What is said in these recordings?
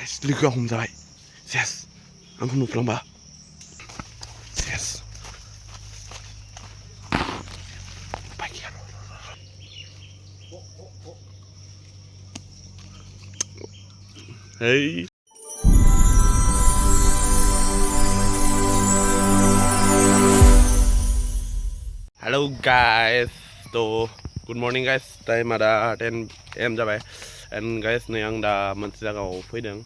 guys Lüge umdrei Yes Angkon nu plamba Yes Baik ya Hey Hello guys So good morning guys Time ada 10 AM जाबाय and guys नै आं दा मोनसे जायगायाव फैदों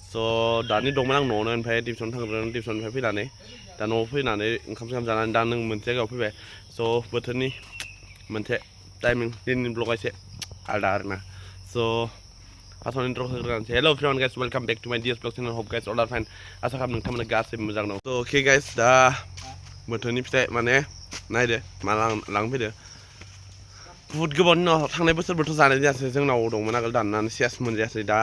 so दानि दंमोन आं न'आवनो ओमफ्राय टिउसन थांदों टिउसननिफ्राय फैनानै दा न'आव फैनानै ओंखाम जानानै दा नों मोनसे जायगायाव फैबाय so बोथोरनि मोनसे टाइमिं दिननि ब्लग एसे आलदा आरोना so फार्स्टआवनो इन्ट्र होग्रोनोसै hello everyone guys welcome back to my DS vlog channel hope guys all are fine आसा खालामो नोंथांमोना गासैबो मोजां दं so okay guys दा बोथोरनि फिथाइ माने नायदो मा लांफैदो बुहुत गोबावनि उनाव थांनाय बोसोरबोथ' जानाय जायासै जोंनाव दंमोन आगोल दाननानै सेस मोनजायासै दा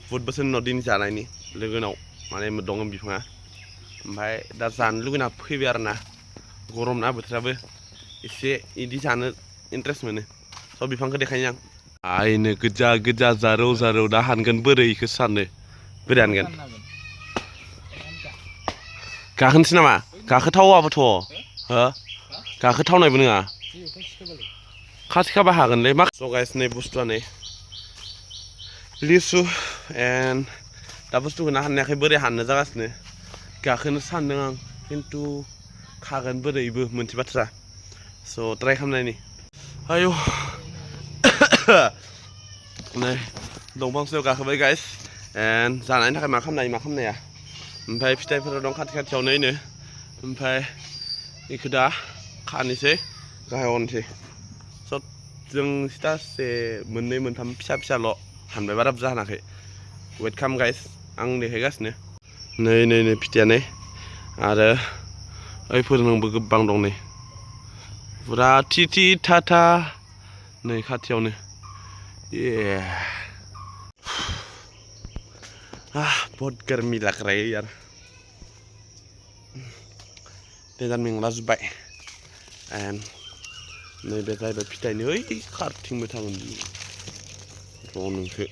बुहुत बोसोरनि उनाव दिनै जानायनि लोगोनाव माने दङ बिफाङा ओमफ्राय दा जानो लुगैना फैबाय आरोना गरम ना बोथोराबो एसे इदि जानो इन्ट्रेस्ट मोनो स' बिफांखौ देखायनो आं आइनो गोजा गोजा जारौ जारौ दा हानगोन बोरै इखौ सानो बोरै हानगोन गाखोनोसै नामा गाखोथावाबोथ' हो गाखोथावनायबो नङा खाथि खाबा हागोनलै मा स' गाइस नै बुस्थुआनो लिसु एन्ड दा बुस्थुखौ हाननायाखै बोरै हाननो जागासिनो गाखोनो सानदों आं खिन्थु खागोन बोरैबो मोनसे बाथ्रा स' ट्राइ खालामनायनि आयौ नै दंफां सायाव गाखोबाय गाइस एन्ड जानायनि थाखाय मा खालामनाया ओमफ्राय फिथाइफोरा दं खाथि खाथियावनो ओइनो ओमफ्राय बेखौ दा खानोसै गाहायाव होनोसै स' जों सिथासे मोननै मोनथाम फिसा फिसाल' हानबाय बारा बुरजा हानाखै वेट खालाम गाइस आं देखायगासिनो नै फिथाइयानो आरो ओइफोर नोंबो गोबां दं नै फुरा थि था नै खाथियावनो बहुत गर्मी लग रही है यार देजान मेंलाजोब्बाय एन्ड नैबे जाहैबाय फिथाइनि ओइ खारथिंबो थागोन र' नोंसो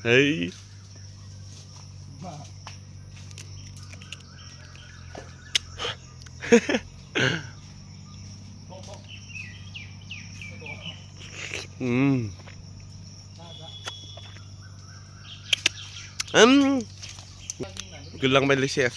hey gelang by chef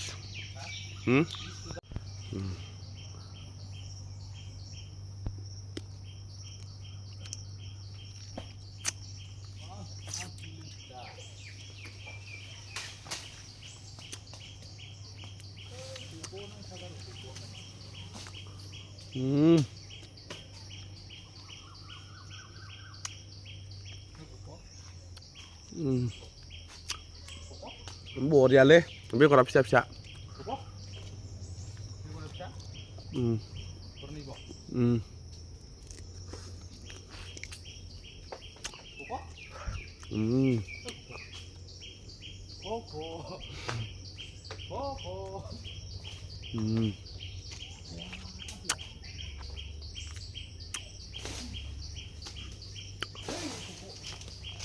Boriale, tapi kalau bisa.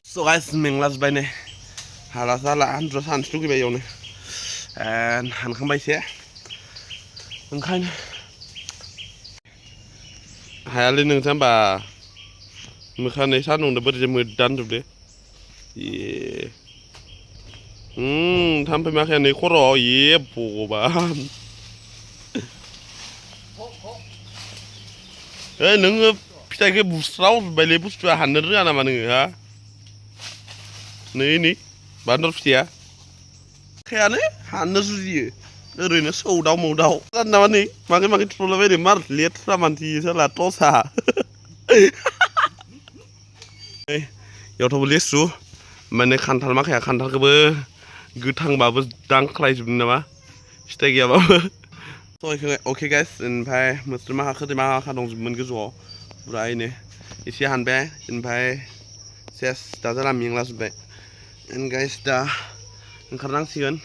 So guys, menglas by nih. Hala andro sans lugih bayone. And hankambay sih. Oंखायनो हायालै नोंथां बा मोखानै सान्दुंदो बोरै मोदान जोबदो थाम्फै माखाया नै खर'आव भगबान नोङो फिथाइखौ बुस्रावजोब्बायलै बुस्थुआ हाननो रोङा नामा नोङो हा नै बान्दर फिथाइया खायानो हाननो जुजियो ओरैनो सौदाव मौदाव जानो नामा नै मागे थुफ्लाबायदों मार लेथ्रा मानसि साला टसा यावथ' लेसु माने खान्थाल माखाया खान्थालखौबो गोथांबाबो दांख्लायजोबनो नामा फिथाइ गैयाबाबो अके गाइस ओमफ्राय मोस्रोम माखा दंजोबोमोन गोजौआव फुरा ओइनो एसे हानबाय ओमफ्राय सेस दा जाना मेंलाजोब्बाय एन्ड गाइस दा ओंखारनांसिगोन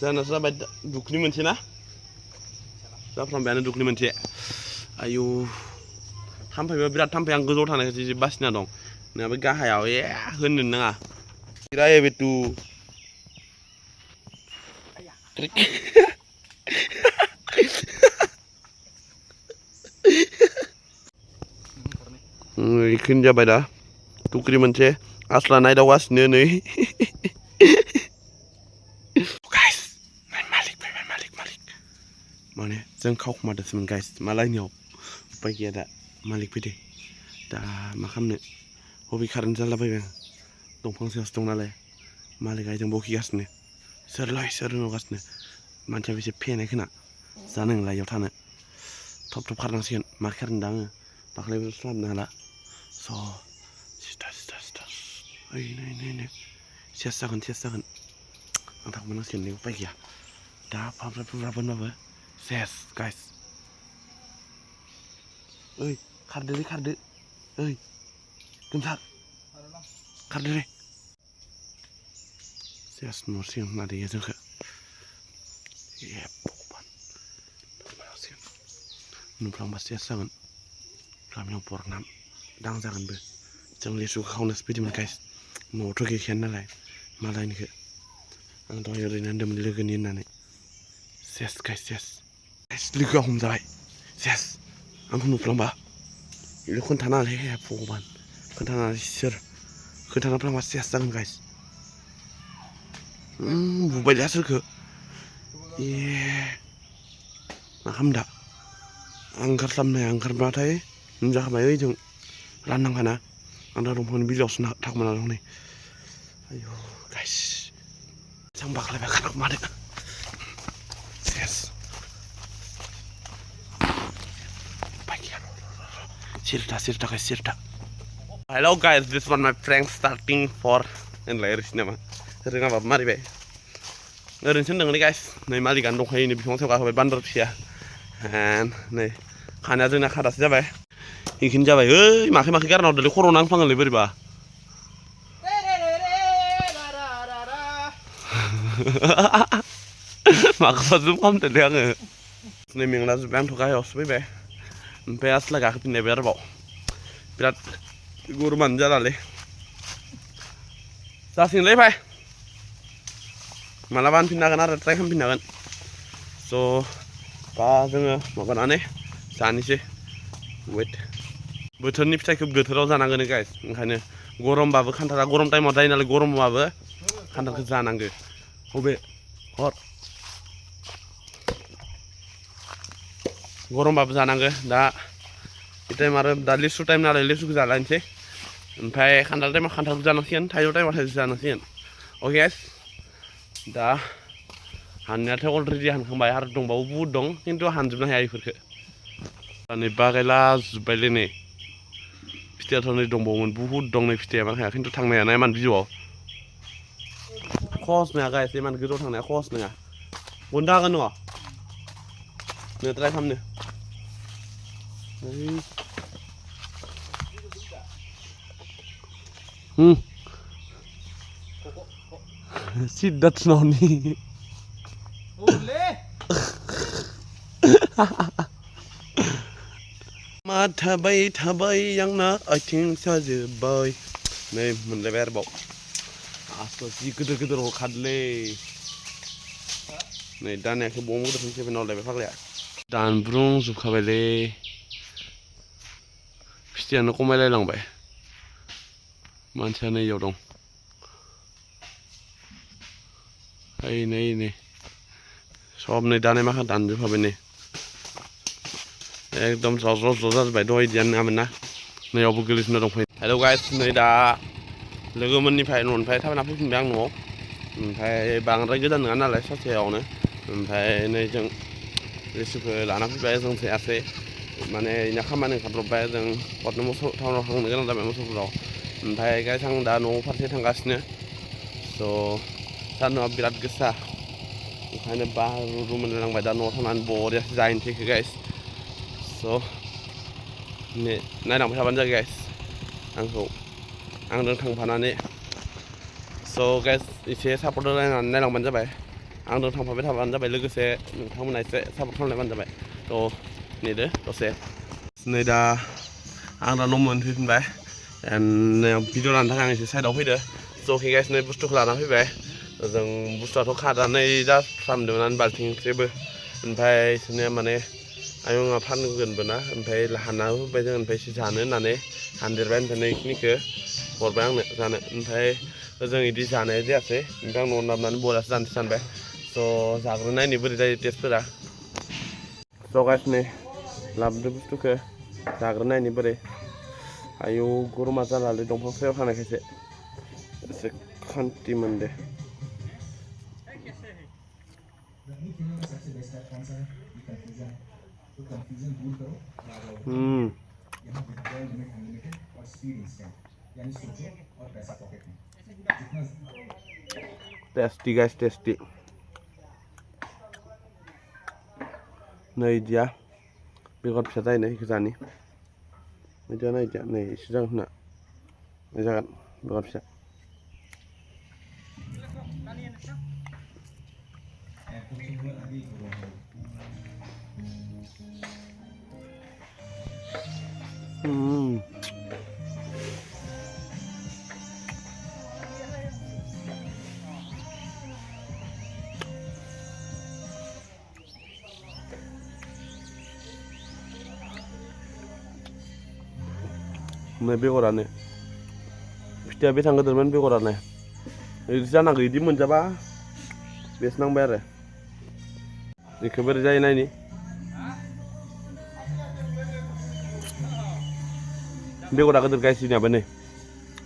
जाना जाबाय दुखनि मोनसे ना जाफ्रामबायानो दुखनि मोनसे आयु थाम्फैबो बिराद थाम्फै आं गोजौआव थानायखौ जि बासिना दं नोंहा बे गाहायाव होननो नाङा रायो बेतु इखोन जाबाय दा टुक्रि मोनसे आस्ला नायदावगासिनो नै माने जों खावखुमादोंसोमोन गाइस मालायनियाव उपाय गैया दा मालिक फैदो दा मा खालामनो हबि खारेन्ट जालाबायबाय आं दंफां सायावसो दं नालाय मालिकआ जों बखिगासिनो सोरलाय सोर नुगासिनो मानसिया बेसे फेनाय खोना जानो नंला इयाव थानो थब थब खारनांसिगोन मारै खारनो दा आङो दाख्लैबो खालामनो हाला स' सिथा ओइ नै सेस जागोन आं थांबावनांसिगोन नै उपाय गैया दा फाफ्रा बोनबाबो सेस गाइस ओइ खारदो ओइ गोमसार खारदो रे सेस नुसिगोन मादैया जोंखौ नुफ्लांबा सेस जागोन गामियाव बरनाम दांजागोनबो जों लेसुखौ खावनोसो फैदोंमोन गाइस न'आवथ' गैखाया नालाय मालायनिखौ आं दहाय ओरैनो होन्दोंमोन लोगोनि होननानै सेस गाइस लोगोआ हमजाबाय सेस आंखौ नुफ्लांबा बेखौ खोन्थानानै भगबान खोन्थानानै सोर खोन्थाना फ्लांबा सेस जागोन गाइस बुबायलै सोरखौ मा खालामदा आं ओंखारस्लाबनाया ओंखारब्लाथाय नुजाखाबाय ओइजों राननांखाना आं दा दंफांनि बिलाइयावसो थाखोमाना दं नै आयौ गाइस जों बाख्लायबाय खारखुमादो सेस Sirta. Hello guys, this one my prank starting for होनलाय ओरैसो नामा रोङाबाबो मारिबाय ओरैनोसो होनदोंलै गाइस नै मालिकानो दंखायो नै बिफां सायाव गाखोबाय बान्दर फिसाया नै खानाया जोंना खादासो जाबाय इखिनो जाबाय ओइ माखै गारना हरदोलै खर' नांफ्लाङोलै बोरैबा माखौबा जुम खालामदोंलै आङो नै मेंला जोब्बाय आंथ' गाहायावसो फैबाय ओमफ्राय आस्ला गाखोफिनलायबाय आरोबाव बिराद गरमानो जालालै जासिगोनलै फाय मालाबा होनफिननो हागोन आरो ट्राइ खालामफिननो हागोन स' दा जोङो माबानानै जानोसै वेट बोथोरनि फिथाइखौ बोथोराव जानांगोन गाइस ओंखायनो गरमबाबो खान्थाला गरम टाइमाव जायो नालाय गरमबाबो खान्थालखौ जानांगो बबे हर गरमबाबो जानांगो दा बे टाइम आरो दा लिसु टाइम नालाय लिसुखौ जालायनोसै ओमफ्राय खान्थाल टाइमाव खान्थालखौ जानांसिगोन थाइजौ टाइमाव थाइजौ जानांसिगोन अके गाइस दा हाननायाथ' अलरेडि हानखांबाय आरो दंबावो बुहुद दं खिन्थु हानजोबनो हाया बेफोरखौ नै बागायला जोब्बायलै नै फिथाइयाथ' नै दंबावोमोन बुहुद दं नै फिथाइया माखाया खिन्थु थांनो हायाना इमान बिजौआव खहस नङा गाइस इमान गोजौआव थांनाया खहस नङा बननो हागोन नङा नो ट्राइ खालामनो सिद्धा थुनावनि मा थाबाय आंना आथिं साजोब्बाय नै मोनलायबाय आरोबाव आसल जि गिदिर हरखादोलै नै दानायाखौ बम गिदिरखौनो सेभेन हरलायबाय फाग्लाया दानब्रुंजोबखाबायलै फिथाइयानो खमायलायलांबाय मानसिया नै इयाव दं ओइ नै सब नै दानाय माखा दानजोबखाबाय नै एकदम ज' जाजोब्बाय दहाय इदियानो नङामोन ना नैयावबो गोलैफिनना दंफायो हेलौ गाइस नै दा लोगोमोननिफ्राय न'निफ्राय थाबायना फैफिनबाय आं न'आव ओमफ्राय बांद्राय गोजान नङा नालाय ससेयावनो ओमफ्राय नै जों लिसुखौ लाना फैबाय जों जायासै माने इना खामानि ओंखारब्रबबाय जों हरनो मोसौ टाउनाव थांनो गोनां जाबाय मोसौफोराव ओमफ्राय गाइस आं दा न' फारसे थांगासिनो स' सान्दुंआ बिराद गोसा ओंखायनो बारु मोनलायलांबाय दा न'आव थांनानै बरियासो जाहैनोसै इखौ गाइस स' नायलांबाय थाबानो जाबाय गाइस आंखौ आंजों थांफानानै स' गाइस एसे सापर्ट होलायनानै नायलांबानो जाबाय आंजों थांफाबाय थाबानो जाबाय लोगोसे नोंथांमोना एसे सापर्ट खालामलायबानो जाबाय थ' नेदो दसे नै दा आं दा नमोन फैफिनबाय भिडिअ लानो थाखाय आं एसे साइडआव फैदो स' अके गाइस नै बुस्थुखौ लाना फैबाय जों बुस्थुआथ' खादानै जाफ्रामदोंमोन बाल्थिंसेबो ओमफ्राय बिसोरनिया माने आयंआ फानगोनबो ना ओमफ्राय हानना होबाय जों ओमफ्राय एसे जानो होननानै हानदेरबाय ओमफ्राय बेखिनिखौ हरबाय आंनो जानो ओमफ्राय जों बिदि जानाय जायासै ओमफ्राय आं न'आव लाबोनानै बयलारसो जानोसै सानबाय स' जाग्रोनायनि बोरै जायो टेस्टफोरा स' गाइस नै लाबोदो बुस्थुखौ जाग्रोनायनि बोरै आयौ गरमा जालालै दंफां सायाव थानायखायसो एसे खान्थि मोनदे टेस्टी गाइस टेस्टी नै इदिया बेगर फिसा जायोना इखौ जानि इदिया ना इदिया नै एसे जागोन खोमा नै जागोन बेगर फिसा नै बेगरानो फिथाइया बेसां गोदोरमोन बेगरानो इदि जानांगौ इदि मोनजाबा बेस्ट नांबाय आरो इखौ बोरै जायो नायनि बेगरा गोदोर गाइस इनियाबो नै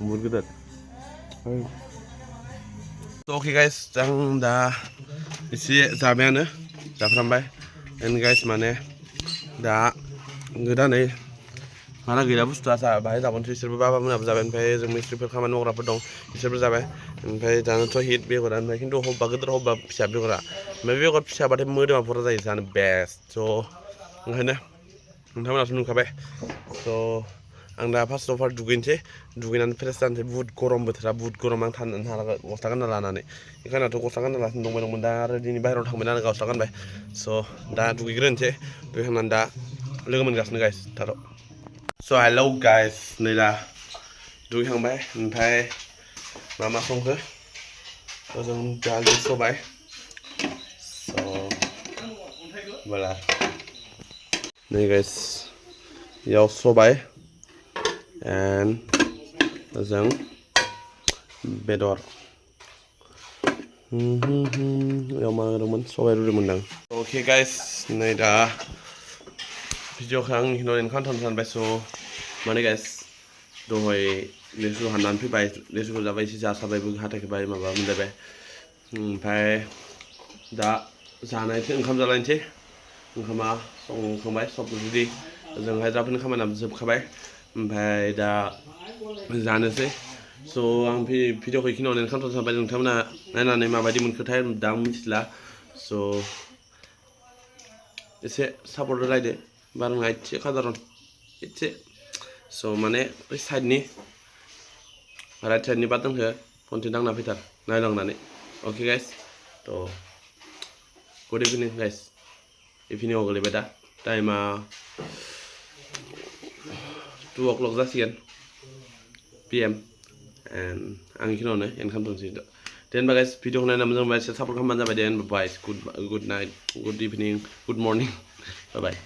बुहुद गोदोर अके गाइस आं दा एसे जाबायानो जाफ्रामबाय एन्ड गाइस माने दा गोदानै माना गैला बुस्थुआ बाहाय जाबावनोसै बिसोरबो बाबा मोनाबो जाबाय ओमफ्राय जों मिस्ट्रिफोर खामानि मावग्राफोर दं बिसोरबो जाबाय ओमफ्राय जानोथ' हिट बेगरा ओमफ्राय खिन्थु हब्बा गोदोर हब्बा फिसा बेगरा ओमफ्राय बेगर फिसाबाथाय मोदोमा बुरजा जायो जानो बेस्ट स' ओंखायनो नोंथांमोनाथ' नुखाबाय स' आं दा फार्स्ट दुगैनोसै दुगैनानै फ्रेस जानोसै बुहुद गरम बोथोरा बुहुद गरम आं थानो हाला गस्ला गानना लानानै बेखायनोथ' गस्ला गानना लासिनो दंमोन दा आरो दिनै बाहेरायाव थांबाय नालाय गस्ला गानबाय स' दा दुगैग्रोनोसै दुगैखांनानै दा लोगो मोनगासिनो गाइस थाथ' स' हेलौ गाइस नै दा दुगैखांबाय ओमफ्राय मा संखो जों दालि सबाय स' बोला नै गाइस याव सबाय एन्ड जों बेदर याव मा होदोंमोन सबाय रुदोंमोनदां अके गाइस नै दा भिडिअखौ आं हिन'रेन खालामथ'नो सानबाय स' माने गाइस दहाय लेसु हाननानै फैबाय लेसुखौ जाबाय एसे जासाबायबो हाथायखौबाय माबा मोनजाबाय ओमफ्राय दा जानायसै ओंखाम जालायनोसै ओंखामा संखांबाय सब जुदि जों हायद्राफोरनि खामानिया जोबखाबाय ओमफ्राय दा जानोसै स' आं भिडिअखौ बेखिनियावनो खालामथ'नो सानबाय नोंथांमोना नायनानै माबायदि मोनखोथाय दा आं मिथिला स' एसे सापर्ट होलायदो बारं एसे खादारन एसे स' माने बै साइडनि राइट साइडनि बाटनखौ खनसे दांना फैथार नायलांनानै अके गाइस थ' गुड इभिनिं गाइस इभिनिंआव गोलैबाय दा टाइमा 2 o'clock जासिगोन PM एन्ड आं बेखिनियावनो एन्ड खालामथ'नोसै दे होनबा गाइस भिडिअखौ नायना मोजां मोनबा एसे सापर्ट खालामबानो जाबाय दे होनबा बाय गुड नाइट गुड इभिनिं गुड मर्निं बाय बाय